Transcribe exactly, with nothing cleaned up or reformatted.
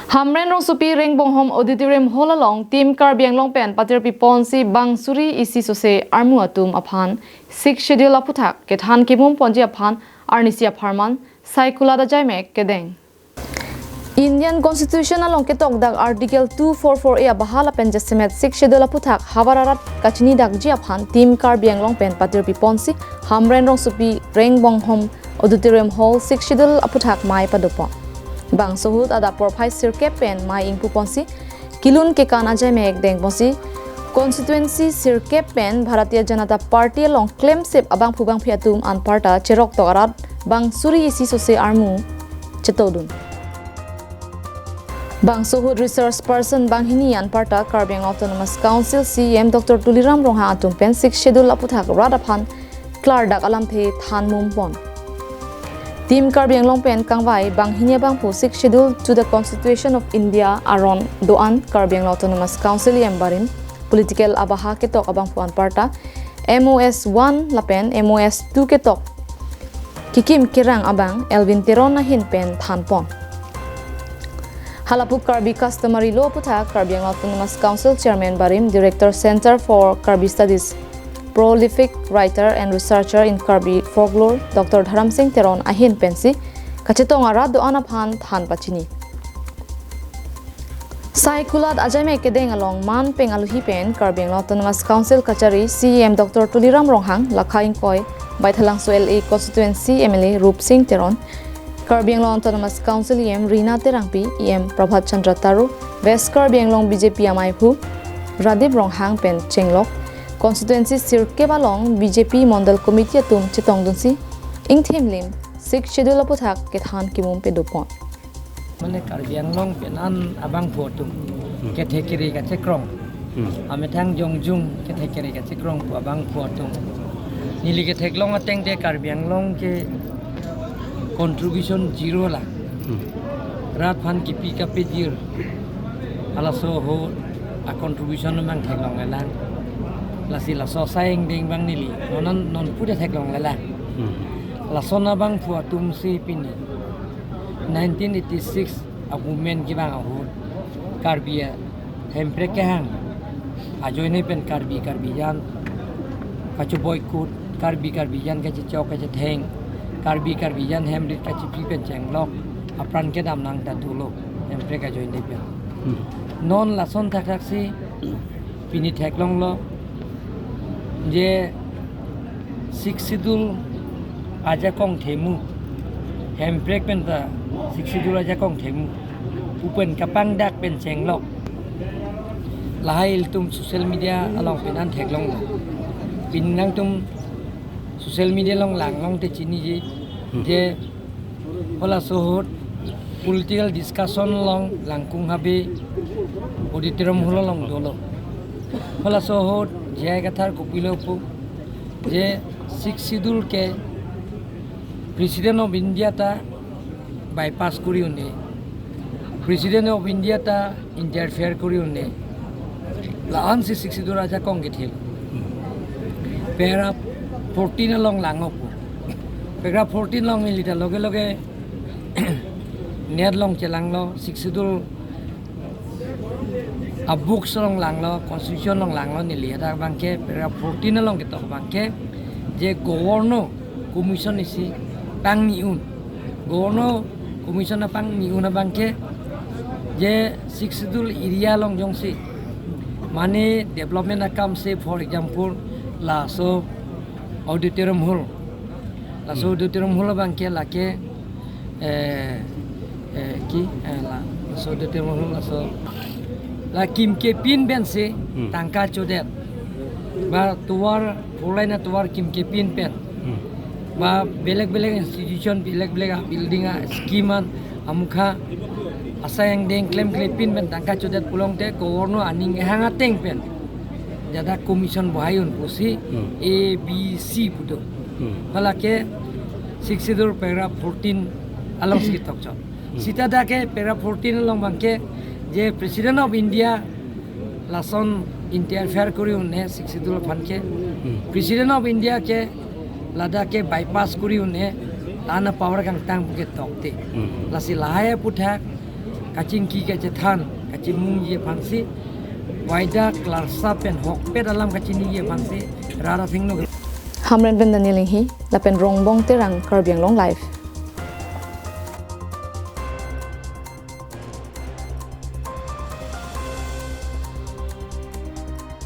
Hamren Rongsopi Rengbonghom Auditorium Hall along Team Karbi Anglong pen patirpi ponsi bang suri isi sose armu atum aphan Sixth Schedule aphuthak kethan kimum ponji aphan arnisi apharman Saikulat ajaimek kedeng. Indian Constitution along ketok dak Article two four four A abaha lapen jasemet Sixth Schedule aphuthak havar arat kachini dakji aphan Team Karbi Anglong pen patirpi ponsi Hamren Rongsopi Rengbonghom Auditorium Hall Sixth Schedule aphuthak mei padopon. Bangso ahut adap porphai sirkep pen mei ingpu ponsi kelun kekan ajaimek deng ponsi constituency sirkep pen Bharatiya Janata Party along klemsip abangphu bangphi atum anparta cherok tok arat bang suri isi sose armu chetodun. Bangso ahut resource person banghini anparta Karbi Anglong Autonomous Council C E M Doctor Tuliram Ronghang atum pen Sixth Schedule aphuthak rat aphan klardak alamthe than mum pon. Team Karbi Anglong pen kangvai banghini abangphu Sixth Schedule to the Constitution of India aron do-an Karbi Anglong Autonomous Council E M barim political abaha ketok abangphu anparta M O S one lapen M O S two ketok kekim kerang abang Elwin Teron ahin pen than pon. Halapu Karbi Customary Law aphuthak Karbi Anglong Autonomous Council Chairman barim Director Center for Karbi Studies, prolific writer and researcher in Karbi folklore Doctor Dharamsing Teron ahin pensi kachetong arat do-an aphan than pachini. Saikulat ajaimek kedeng along man peng aluhi pen Karbi Anglong Autonomous Council kachari C E M Doctor Tuliram Ronghang, Lakha Ingkoi, Baithalangso L A Constituency M L A Rupsing Teron, Karbi Anglong Autonomous Council E M Rina Terangpi, E M Prabhat Chandra Taro, West Karbi Anglong B J P amaiphu Radip Ronghang pen chenglok constituency sirkep along B J P Mondal Committee atum chetongdunsi ingthimlim Sixth Schedule aphuthak kethan kimum pedopon. Mane Karbi Anglong penan abangphu atum Hmm. kethe kere kachekrong. Hmm. Amethang jongjung kethe kere kachekrong pu abangphu atum. Neli ketheklong ateng te Karbi Anglong ke contribution zero la. Hmm. Rat aphan kipi kapejir. Halaso ahut a contribution mang theklonglelang. Lasi laso asai angdeng abang neli non non pute theklonglelang. Hmm. Lason abangphu atumsi pini nineteen eighty-six a movement kevang ahut Karbi a Hemprek kehang ajoine pen Karbi, Karbi jan kachoboikut, Karbi, Karbi jan kachechok kachetheng, Karbi, Karbi jan hem rit kachipi pen chenglok apran kedam nang ta dolo Hemprek ajoine pen. Hmm. Non lason thakthak si pini theklonglo je Sixth Schedule ajakong themu, Hemprek pen ta Sixth Schedule ajakong themu pu pen kapangdak pen chenglok. Lahai ilitum social media along penan theklonglo. Pini nangtum social media along langlong te chiniji Hmm. je halaso ahut political discussion along Langkung Habe Auditorium Hall along dolo. Halaso ahut J I Kathar kopilo pu je Sixth Schedule ke President of India ta bypass kori un-e, President of India ta interfere kori un-e. La-ansi Sixth Schedule ajakong kethil. Paragraph fourteen along langlo pu. Paragraph fourteen along neli ta loge loge net along chelanglo, Sixth Schedule a books along langlo, constitution along langlo neli hadak abangke paragraph fourteen along ketok abangke je Governor Commission isi pangni un. Governor Commission apangni un abangke je Sixth Schedule area along jongsi mane development akam se, for example, laso Auditorium Hall. Laso Hmm. Auditorium Hall abangke lake, eh, eh, ki, eh, la, laso Auditorium Hall laso la kimke pin pensi Hmm. tangka chodet. Ba tovar, four lane atovar kimke pin pen. Hmm. Ba belek belek institution, belek belek a building a scheme an amukha asai angdeng klemkle pin pen tangka chodet pulote Governor aning kehang ateng pen jada commission bohai un pusi Hmm. A B C pu do. Hmm. Halake Sixth Schedule paragraph fourteen alongsi ketok chot. Hmm. Sita dak ke paragraph fourteen along abangke je President of India lason interfere kori un-e Sixth Schedule aphan ke. Hmm. President of India ke ladak ke bypass kori un-e, la-an a power kangtang pu ketok te. Hmm. Lasi lahai aphuthak kachingki kachethan kachimungji aphansi, waida klarsa pen hokpet alam kachiniji aphansi, rara thengno. Hamren pen Daniel Inghi, lapen Rongbong Terang, Karbi Anglong Live.